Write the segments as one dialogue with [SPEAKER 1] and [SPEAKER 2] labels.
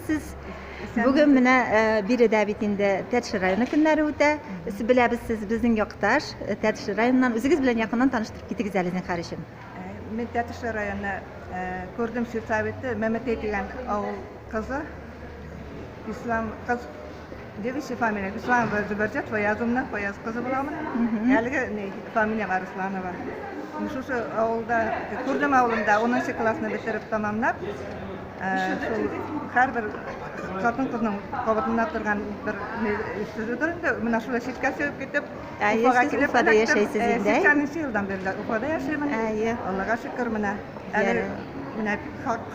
[SPEAKER 1] Исәнмесез. Бүген менә биредә бит инде Тәтеш районы көннәре үтә. Беләбез, сез безнең якташ, Тәтеш районыннан. Үзегез белән якыннан таныштырып китегез әле, зинһар өчен.
[SPEAKER 2] Мин Тәтеш районы Күрдем сельсоветы Мәмәтәй дигән авыл кызы. Ислам кыз девичья фамилия Исламова Зөбәрҗәт Фаязовна, Фаяз кызы буламын. Әлеге ни фамилиям Арысланова. Шушы авылда, Күрдем авылында 10 классны бетереп тамамлап, шул һәрбер хатын кызның кабатына торган бер сүзедер инде. Менә шулай читкә чыгып китеп, Уфага
[SPEAKER 1] сез
[SPEAKER 2] килеп
[SPEAKER 1] Уфада
[SPEAKER 2] эләктем.
[SPEAKER 1] яшәйсез инде, әйе?
[SPEAKER 2] 80 елдан бирле Уфада яшәймен. Аллага шөкер, менә әле менә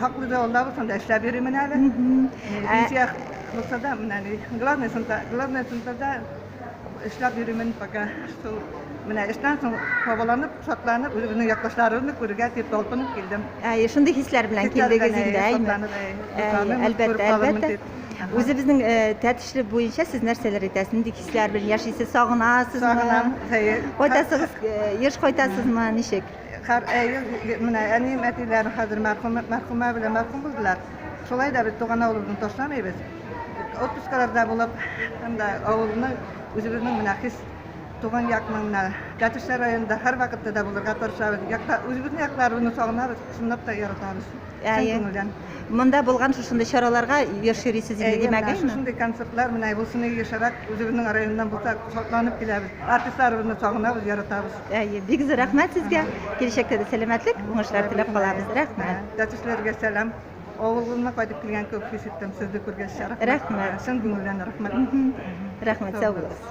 [SPEAKER 2] хаклы да булсам да эшләп йөримен әле. Пенсия булса да, менә главный центр, главный центрда эшләп йөримен пока. Шул менә эштән соң һаваланып, шатланып, үзебезнең якташларыбызны күрергә дип талпынып килдем.
[SPEAKER 1] Әйе, шундый хисләр белән
[SPEAKER 2] Хисләр
[SPEAKER 1] килдегез
[SPEAKER 2] белән,
[SPEAKER 1] инде,
[SPEAKER 2] әйе,
[SPEAKER 1] әйеме?
[SPEAKER 2] шатланып, әйе,
[SPEAKER 1] Әйе,
[SPEAKER 2] дусларымны
[SPEAKER 1] әлбәттә,
[SPEAKER 2] күреп калырмын
[SPEAKER 1] әлбәттә.
[SPEAKER 2] дип.
[SPEAKER 1] Үзебезнең Тәтешле буенча сез нәрсәләр әйтәсез? Нинди хисләр белән яшисез? Сагынасызмы?
[SPEAKER 2] Сагынам, әйе.
[SPEAKER 1] Кайтасыгыз, еш кайтасызмы, ничек?
[SPEAKER 2] Һәр әйе, менә әнием, әтиләрем хәзер мәрхүм, мәрхүмә белән мәрхүм булдылар. Шулай да без туган авылыбызны ташламыйбыз. Отпускаларда булып, һәм дә авылны үзебезнең менә хис туган якның менә Тәтешле районында һәрвакытта да булырга тырышабыз. Якта үзебезнең якларыбызны сагынабыз, чынлап та яратабыз. Чын күңелдән.
[SPEAKER 1] Монда булган шушындый чараларга еш йөрисез инде,
[SPEAKER 2] Әйе,
[SPEAKER 1] димәк,
[SPEAKER 2] менә
[SPEAKER 1] әйеме?
[SPEAKER 2] шушындый концертлар менә булсын ешрак үзебезнең районнан булса, шатланып киләбез. Артистларыбызны сагынабыз, яратабыз.
[SPEAKER 1] Әйе, бик зур рәхмәт сезгә. Киләчәктә дә сәламәтлек, уңышлар теләп калабыз. Рәхмәт.
[SPEAKER 2] Тәтешләргә сәлам. Авылыма кайтып килгән кебек хис иттем сезне күргәч.
[SPEAKER 1] Рәхмәт.
[SPEAKER 2] Чын күңелдән рәхмәт.
[SPEAKER 1] Рәхмәт, сау булыгыз.